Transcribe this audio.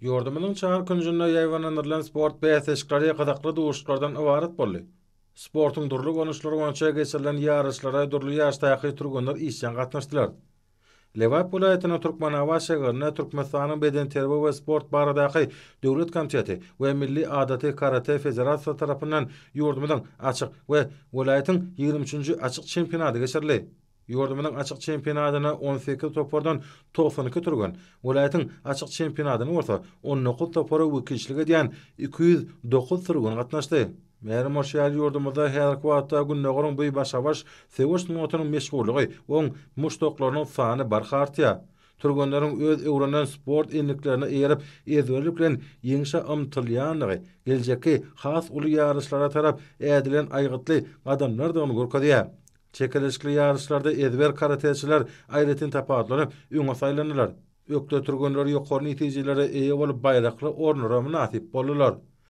Ýurdumyzyň çar künjünde ýaýbaňlandyrylan sport bäsleşikleri gyzykly duşuşyklardan ybarat boldy. Sportuň dürli görnüşleri boýunça geçirilen ýaryşlara dürli ýaşdaky türgenler işjeň gatnaşdylar. Lebap welaýatynyň Türkmenabat şägerinde Türkmenistanyň Bedenterbiýe we sport baradaky döwlet komiteti we Milli adaty karate federasiýasy tarapyndan ýurdumyzyň açyk we welaýatyň 23-nji açyk çempionaty geçirildi. Ýurdumyzyň açyk çempionatyna 18 topardan 92 türgen, welaýatyň açyk çempionatyna bolsa 19 topara wekilçilik edýän 209 türgen gatnaşdy. Mälim bolşy ýaly, ýurdumyzda häzirki wagtda Gündogaryň bu başa-baş söweş sungatynyň meşhurlygy we oň muşdaklarynyň sany barha artýar. Türgenleriň öz öwrenen sport endiklerine eýerip, ezberlik bilen ýeňşe ymtylýandygy geljekki has uly ýaryşlara tarap ädilen aýgytly gadamlardygyny görkezýär. Çekeleşikli ýaryşlarda ezber karateçiler aýratyn tapawutlanyp, öňe saýlandylar. Ökde türgenler ýokary netijelere eýe bolup, baýrakly orunlara mynasyp boldular.